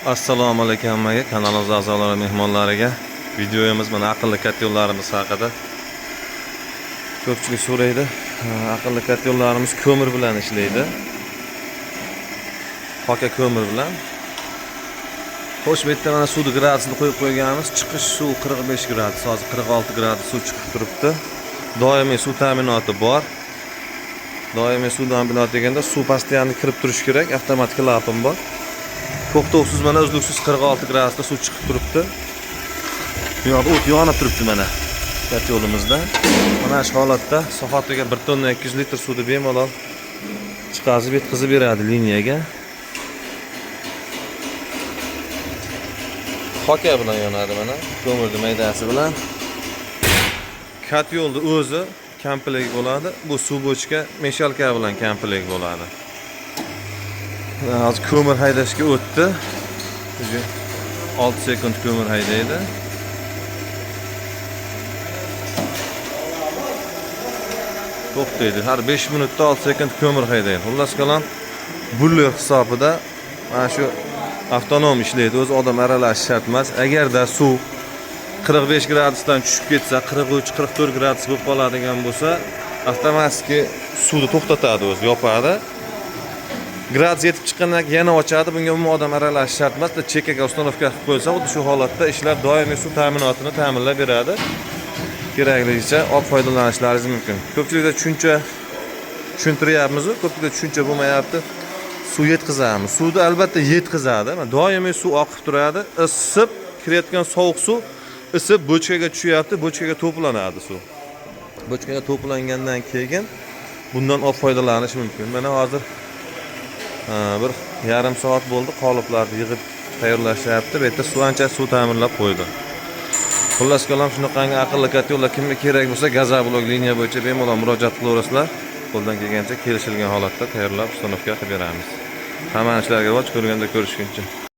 Assalomu alaykum hammaga, kanalimiz a'zolari, mehmonlariga. Videomiz mana aqlli kotellarimiz haqida. Ko'pchilik so'raydi. Aqlli kotellarimiz ko'mir bilan ishlaydi. Xoka ko'mir bilan. Xo'sh, bu yerda mana suvni gradusini qo'yib qo'yganmiz. Chiqish suv 45 gradus, hozir 46 gradus suv chiqib turibdi. Doimiy suv ta'minoti bor. Doimiy suv ta'minoti deganda suv постоянно kirib turishi kerak, avtomatik klapan bor. To'xtovsiz mana uzluksiz 46 gradusda suv chiqib turibdi. Bu yoqda o't yonib turibdi mana kotelimizda. Mana shu holatda soatiga 1 tonna 200 litr suvni bemalol chiqazib yetkazib beradi liniyaga. Xoka bilan yonadi mana, ko'mirni maydasi bilan. Kotelni o'zi komplekt bo'ladi. Bu suv bochka meshalka bilan komplekt bo'ladi. Hozir ko'mir haydashga o'tdi. Уже 6 sekund ko'mir haydaydi. To'xtaydi. Har 5 minutda 6 sekund ko'mir haydaydi. Xullas kalom, buller hisobida mana shu avtonom ishlaydi. O'zi odam aralashishi shart emas. Agarda suv 45 gradusdan tushib ketsa, 43, 44 gradus bo'lib qoladigan bo'lsa, avtomatik suvni to'xtatadi o'zi, yopadi. Gradus yetib chiqqandan keyin yana ochadi. Bunga umuman odam aralashishi shart emas. Chekkaga установка qilib qo'ysa, xuddi shu holatda ishlab doimiy suv ta'minotini ta'minlab beradi. Kerakligicha olib foydalanishlaringiz mumkin. Ko'pchilikda tushuncha tushuntiryapmiz-u, ko'pchilikda tushuncha bo'lmayapti. Suv yetkazamiz. Suvni albatta yetkazadi. Mana doimiy suv oqib turadi. Isib kirayotgan sovuq suv isib bochkaga tushyapti, bochkaga to'planadi suv. Bochkaga to'plangandan keyin bundan olib foydalanish mumkin. Mana hozir bir yarim soat bo'ldi, qoliplarni yig'ib tayyorlashyapti. Bu yerda suv ancha suv ta'minlab qo'ydi. Xullas kalom, shunaqangi aqlli kotellar kimga kerak bo'lsa, gazoblok liniya bo'yicha bemalol murojaat qilaverasizlar. Qo'ldan kelgancha kelishilgan holatda tayyorlab установка qilib beramiz. Hammani ishlarga rivoj, ko'rganda ko'rishguncha.